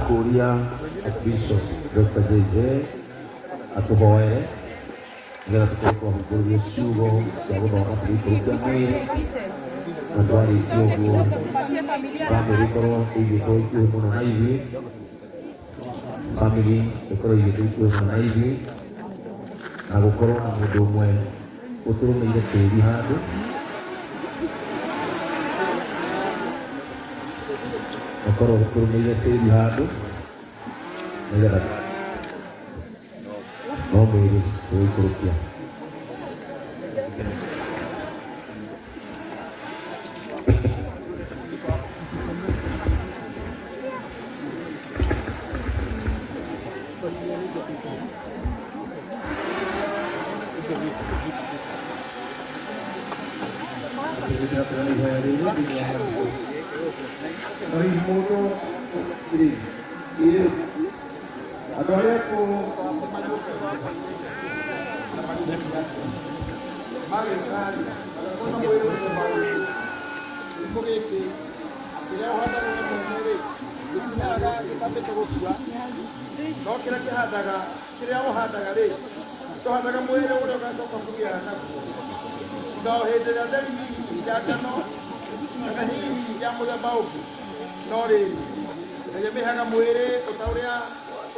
Kũria Bishop Dr. JJ atũhoere nĩgetha tũkorwo twahingũrĩria ciugo cia gũthoma tũgĩikũrũkia mwĩrĩ, na twarĩkia ũguo bamĩrĩ ĩkorwo ĩigĩtwo ikuhĩ mũno na ithuĩ, bamĩrĩ ĩkorwo ĩigĩtwo ikuhĩ mũno na ithuĩ, na gũkorwo na mũndũ ũmwe ũtũrũmĩire tĩri handũ. Ũkorwo ũtũrũmĩire tĩri handũ nĩgetha no mwĩrĩ tũgũikũrũkia. No hihi mũndũ rĩ, andũ arĩa akũrũ magĩũka-rĩ, magĩkorwo na mwĩrĩ mũthemba ũngĩ. Kĩrimũ gĩkĩ, kĩrĩa ũhandaga we mwene-rĩ, gĩtimeraga gĩtambĩte gũkua, no kĩrĩa kĩhandaga, kĩrĩa ũhandaga-rĩ, ndũhandaga mwĩrĩ ũrĩa ũgacoka kũgĩa naguo, tiga o hĩndĩ ĩrĩa theri hihi ya ngano kana hihi ya mũthemba ũngĩ. No rĩrĩ, Ngai amĩheaga mwĩrĩ o ta ũrĩa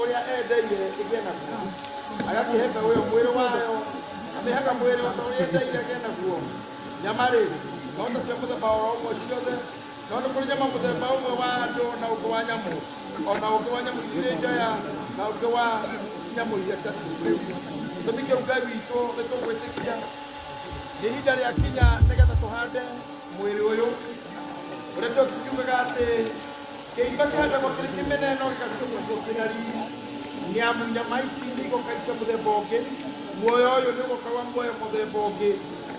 ũrĩa endeire ĩgĩe naguo, agakĩhe mbeũ ĩyo mwĩrĩ wayo, amĩheaga mwĩrĩ o ta ũrĩa endeire ĩgĩe naguo. Nyama-rĩ, no ta cia mũthemba o ro ũmwe ciothe, no nĩ kũrĩ nyama mũthemba ũmwe wa andũ na ũngĩ wa nyamũ, o na ũngĩ wa nyamũ irĩ njoya, na ũngĩ wa nyamũ iria cia tũcũrĩ. Gĩtũmi kĩu Ngai witũ nĩ tũgwĩtĩkia nĩ ihinda rĩakinya nĩgetha tũhande mwĩrĩ ũyũ ũrĩa tũkiugaga atĩ kĩimba kĩhandagwo kĩrĩ kĩmene no gĩgacoka kĩna riri, nĩ amu nyama ici nĩ igoka cia mũthemba ũngĩ, muoyo ũyũ nĩ ũgoka wa muoyo mũthemba ũngĩ,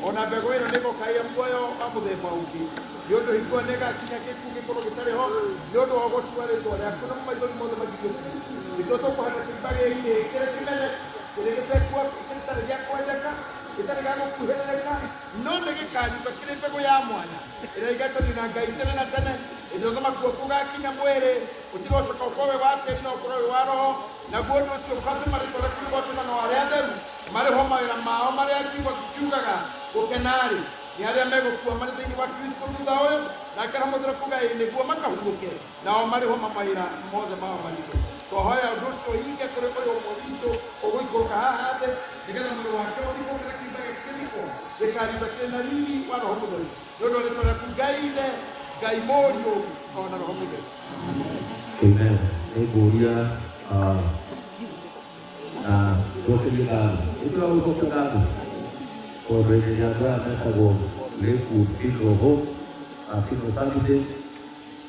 ona mbegũ ĩno nĩ ĩgoka ya muoyo wa mũthemba ũngĩ. Nĩ ũndũ hingo ĩyo nĩĩgakinya gĩkuũ gĩkorwo gĩtarĩ ho nĩ ũndũ wa ũgooci wa rĩĩtwa rĩaku, namo maithori mothe macikĩtie. Nĩkĩo tũkũhanda kĩimba gĩkĩ kĩrĩ kĩmene, kĩrĩ gĩtekua, gĩtarĩ gĩa kwendeka, gĩtarĩ gĩa gũkuhĩrĩrĩka, no nĩ gĩkariũka kĩrĩ mbegũ ya mwanya ĩrĩa ĩgatanio na Ngai tene na tene. Hĩndĩ ĩrĩa ũthamaki waku ũgakinya, mwĩrĩ ũtigocoka ũkorwo wĩ wa tĩri, no ũkorwo wĩ wa roho, naguo ũndũ ũcio ũgatũma rĩĩtwa rĩaku rĩgoocwo na arĩa atheru marĩhwo mawĩra mao marĩa kiugo kiugaga. Gũkena-rĩ, nĩ arĩa megũkua marĩ thĩinĩ wa Kristo thutha ũyũ, nake Roho Mũtheru kuuga ĩĩ, nĩguo makahurũke, nao marĩhwo mawĩra mothe mao maritũ. Twahoya ũndũ ũcio ũhinge kũrĩ ũyũ ũmwe witũ ũgũikũrũka haha thĩ, nĩgetha mwĩrĩ wake ũthikwo kĩrĩa kĩimba gĩake gĩthikwo, gĩkariũka kĩrĩ na riri wa Roho Mũtheru. Nĩ ũndũ wa rĩĩtwa rĩaku Ngai Ithe, Ngai Mũriũ, o na Roho Mũtheru. Amen. Nĩ ngũria na njokerie ngatho. Nĩ tũragũcokia ngatho tondũ hĩndĩ ĩrĩa andũ aya metagwo Lakewood Funeral Home, Funeral Services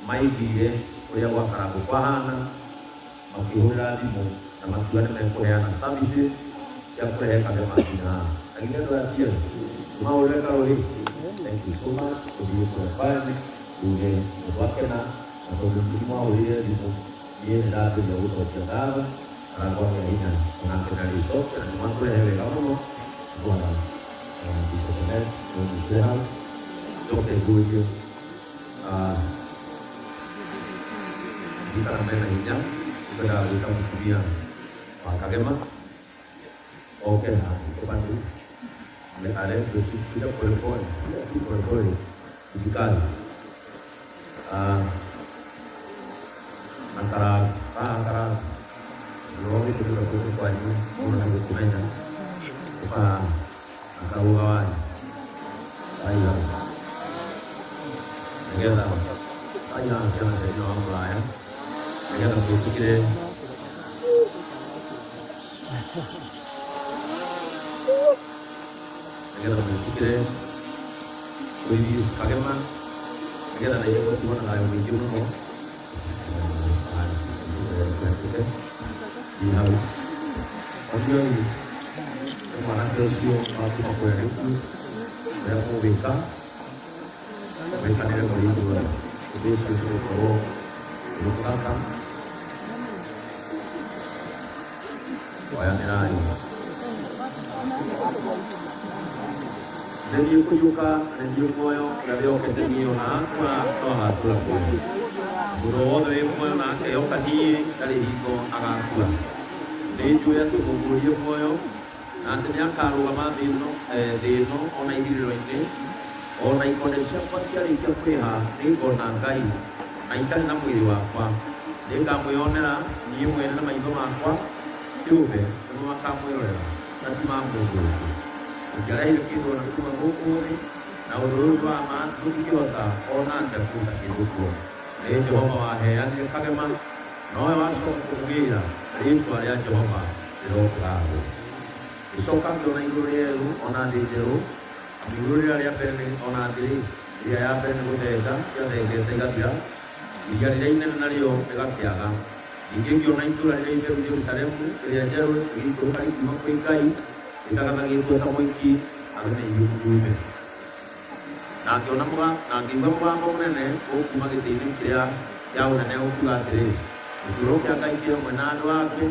maiguire ũrĩa gwa Karangũ kwahana, makĩhũrĩra thimũ na makiuga nĩ mekũheana services cia kũrehe Kagema nginya haha. Na githĩ andũ aya ti ega? Tũmahũrĩre karũhĩ. Thank you so much. Tũthiĩ tũrefine tuge nĩ twakena na tondũ nĩ mwahũrĩire thimũ niĩ nĩ ndambĩrĩria gũcokia ngatho na ngwagĩa hinya onake na rĩcokia na nĩ mwatũrehe wega mũno bwana Bishop Elect nĩ hau njoke ngũrie ndikana mena hinya ngwendaga gwĩta mũtumia wa Kagema oke haha tũpande aretwo kuja polepole, kuja tu polepole tujikaze. Na karagu haha karagu no gĩtũmĩka gũkũ kwanyu mũno nĩ gũkũmenya ũka haha na karũga wanyu aiga nĩgetha aiga ciana cia nyina wa mũraya nĩgetha mwĩtĩkĩre nĩgetha mwĩtĩkĩre kũrelease Kagema nĩgetha na ithuĩ tũtigwo na thayũ mũingĩ mũno Thiĩ hau onjoi nĩ mwanake ũcio wa kuma kũrĩa Lakewood ũrĩa mũgwĩka mwĩkanĩre mũrĩ inyuothe. Ũndũ ũcio nĩ ũgũkorwo ũrĩ mũthaka. Oyanĩrai. Nĩ niĩ kũriũka, nĩ niĩ muoyo, ũrĩa wĩhokete niĩ o na akua no agatũũra muoyo. Mũndũ o wothe wĩ muoyo na akehoka niĩ ndarĩ hingo agakua. Nĩnjũĩ atĩ mũmũrie muoyo na atĩ nĩakarũgama thĩ ĩno thĩ ĩno ona ithirĩro-inĩ. Ona ikonde ciakwa ciarĩkia kwĩha nĩngona Ngai na itarĩ na mwĩrĩ wakwa. Nĩngamwĩonera niĩ mwene na maitho makwa kĩũmbe nĩmo makamwĩrorera na ti ma mũndũ ũngĩ. Tũtiarehire kĩndũ o na kĩmwe gũkũ thĩ, na ũndũ ũyũ nĩ wa ma tũtingĩhota o na atĩa kũruta kĩndũ kuo. Nĩ Jehova waheanire Kagema, nowe wacoka kũmũgĩra, rĩĩtwa rĩa Jehova rĩrokũgathwo. Ngĩcoka ngĩona igũrũ rĩerũ o na thĩ njerũ, amu igũrũ rĩrĩa rĩa mbere nĩ, o na thĩ-rĩ, ĩrĩa ya mbere nĩ gũthenga ciathengete igathira, iria rĩrĩa inene narĩo rĩgakĩaga. Ningĩ ngĩona itũũra rĩrĩa itheru Jerusalemu ĩrĩa njerũ ĩgĩikũrũka rĩkiuma kwĩ Ngai, rĩtagathagĩtwo ta mũhiki agemeirio mũthuriwe. Na ngĩona mũga, na ngĩigua mũgambo mũnene ũkuuma gĩtĩ-inĩ kĩrĩa kĩa ũnene ũkiuga atĩrĩ, Gĩtũũro kĩa Ngai kĩ hamwe na andũ ake,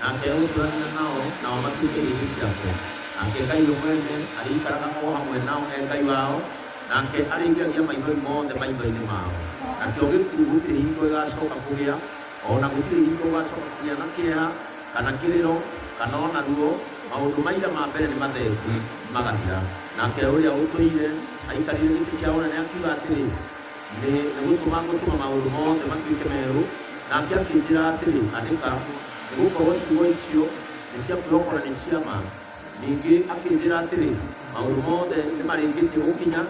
nake egũtũũrania nao, nao matuĩke hĩndĩ ciake. Nake Ngai we mwene arĩikaraga o hamwe nao e Ngai wao, nake arĩgiragia maithori mothe maitho-inĩ mao. Nakĩo gĩkuũ gũtirĩ hingo gĩgacoka kũgĩa, o na gũtirĩ hingo gũgacoka kũgĩa na kĩeha, kana kĩrĩro, kana o na ruo, maũndũ ma ira ma mbere nĩ mathengu magathira. Nake ũrĩa ũtũire aikarĩire gĩtĩ kĩa ũnene akiuga atĩrĩ, Nĩ gũtũma ngũtũma maũndũ mothe matuĩke merũ. Nake akĩnjĩra atĩrĩ, Andĩka, nĩ gũkorũo ciugo icio nĩ cia kwĩhokwo na nĩ cia ma. Ningĩ akĩnjĩra atĩrĩ, Maũndũ mothe nĩ marĩkĩtie gũkinya.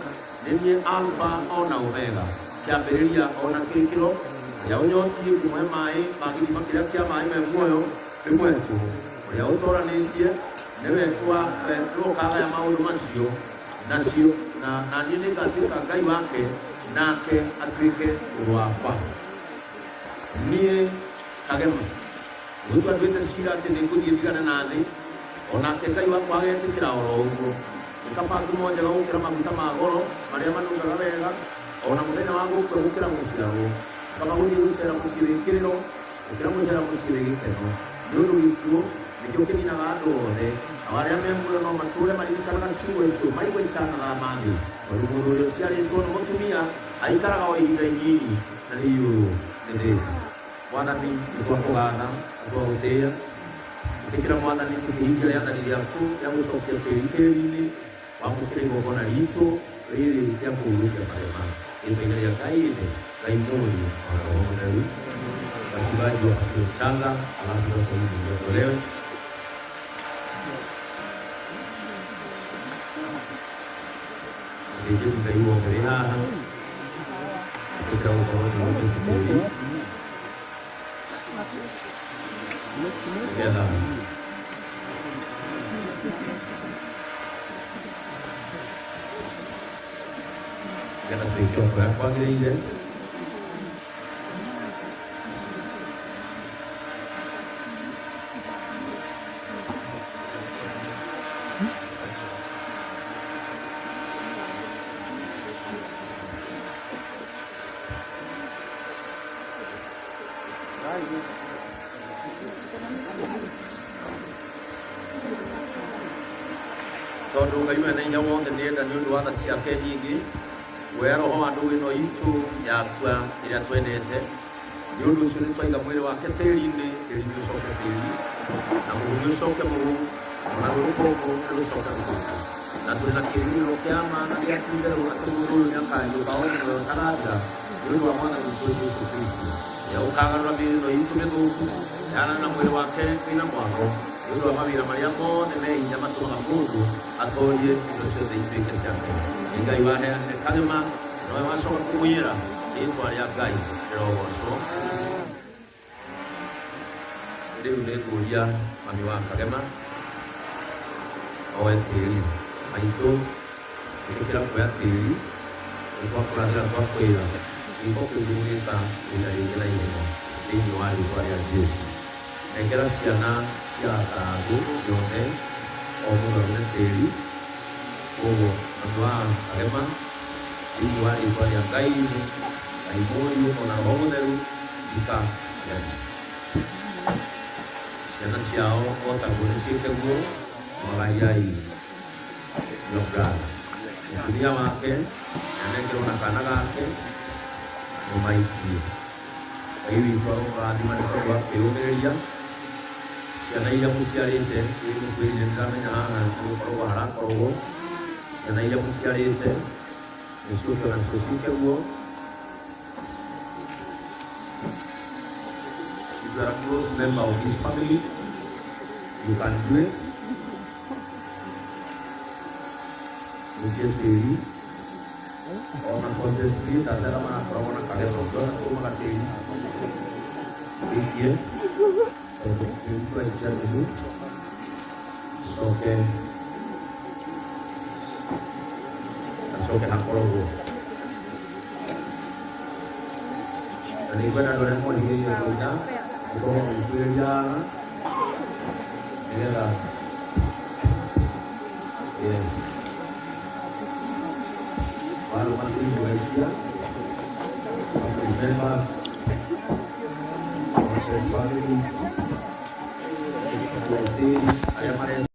Nĩ niĩ Alfa o na Omega, kĩambĩrĩria o na kĩrĩkĩro. Ũrĩa ũnyotiĩ ngũmũhe maĩ ma gĩthima kĩrĩa kĩa maĩ me muoyo rĩmwe tũhũ. Ũrĩa ũtooranĩtie nĩwe ũkagaya maũndũ macio, nacio, na na niĩ nĩngatuĩka Ngai wake, nake atuĩke mũrũ wakwa. Niĩ Kagema, nĩgũtua nduĩte cira atĩ nĩngũthiĩ ndigane na thĩ, o nake Ngai wakwa agetĩkĩra o ro ũguo. Nĩ kaba ngumo njega gũkĩra maguta ma goro marĩa manungaga wega, o na mũthenya wa gũkua gũkĩra gũciarũo. Nĩ kaba gũthiĩ gũceera mũciĩ wĩ kĩrĩro gũkĩra gũceera mũciĩ wĩ gĩkeno, nĩ ũndũ gĩkuũ nĩkĩo kĩninaga andũ othe, nao arĩa me muoyo no matũũre maririkanaga ciugo icio maigua itanathama thĩ. Tondũ mũndũ ũrĩa ũciarĩtwo nĩ mũtumia aikaraga o ihinda inyinyi na rĩiyũrwo nĩ thĩna. Mwathani, nĩtwakũgatha na twagũtĩĩa. Ĩtĩkĩra Mwathani tũkĩhingia rĩathani rĩaku rĩa gũcokia tĩri tĩri-inĩ, wamũkĩre igongona riitũ rĩrĩ rĩa kũhurũkia marema. Rĩtwa-inĩ rĩa Ngai Ithe, Ngai Mũriũ, o na Roho Mũtheru. Wachungaji wapatiwe mchanga, alafu sasa hii iondolewe. Mũthĩnjĩri Ngai wothe wĩ haha, ĩtĩkĩra gũkorwo ũhurũkĩtie tĩri nĩgetha nĩgetha twĩke o ũrĩa kwagĩrĩire. Tondũ Ngai mwene hinya wothe nĩenda nĩ ũndũ wa tha ciake nyingĩ kuoya roho wa ndũgũ ĩno itũ yakua ĩrĩa twendete. Nĩ ũndũ ũcio nĩtwaiga mwĩrĩ wake tĩri-inĩ, tĩri nĩũcoke tĩri, na mũhu nĩũcoke mũhu, o naruo rũkũngũ nĩrũcoke rũkũngũ. Na tũrĩ na kĩĩrĩgĩrĩro kĩa ma na gĩa ti-itherũ atĩ mũndũ ũyũ nĩakariũka one muoyo ũtagathira, nĩ ũndũ wa Mwathani witũ Jesũ Kristũ, ũrĩa ũkaagarũra mĩĩrĩ ĩno itũ mĩthũku ĩhaanane na mwĩrĩ wake wĩ na mwago, nĩ ũndũ wa mawĩra marĩa mothe me hinya matũmaga mũndũ atoorie indo ciothe ituĩke ciake. Nĩ Ngai waheanire Kagema, nowe wacoka kũmũiyĩra, rĩĩtwa rĩa Ngai rĩrogoocwo. Rĩu nĩngũria mami wa Kagema oe tĩri. Maitũ, ĩtĩkĩra kuoya tĩri, nĩtwakũrathĩra twakwĩra gĩko kĩu ndũgũgĩka rita rĩngĩ na ihenya thĩinĩ wa rĩtwa rĩa Jesu. Nengera ciana cia Karangũ ciothe o mũndũ arute tĩri. Koguo mami wa Kagema, thĩinĩ wa rĩtwa rĩa Ngai Ithe, Ngai Mũriũ ona Roho Mũtheru, thika Kagema. Ciana ciao o taguo nĩciĩke guo, mwagariai your brother. Mũtumia wake nĩanengerwo na kana gake mũmaikie. Ngai witũ aromũrathima nĩ tondũ wa kwĩyũmĩrĩria ciana iria mũciarĩte. Ĩ mũkwĩrire, nĩndamenya haha nĩgũkoragwo harakoragwo ciana iria mũciarĩte nĩciũke nacio ciĩke guo. If you are a close member of this family, you can do it. Wĩkie tĩri ona content creators arĩa marakoragwo na kagetho ũngĩona kũrũmaga tĩri wĩkie, tondũ tĩri tũraikia thumu coke acoke hakorogwo. Na nĩngwenda andũ arĩa morigĩrĩirie kũina mũkorwo mũgĩkuhĩrĩria haha nĩgetha, yes, warũma tĩri mũgaikia. Family members, content families, tĩri arĩa mare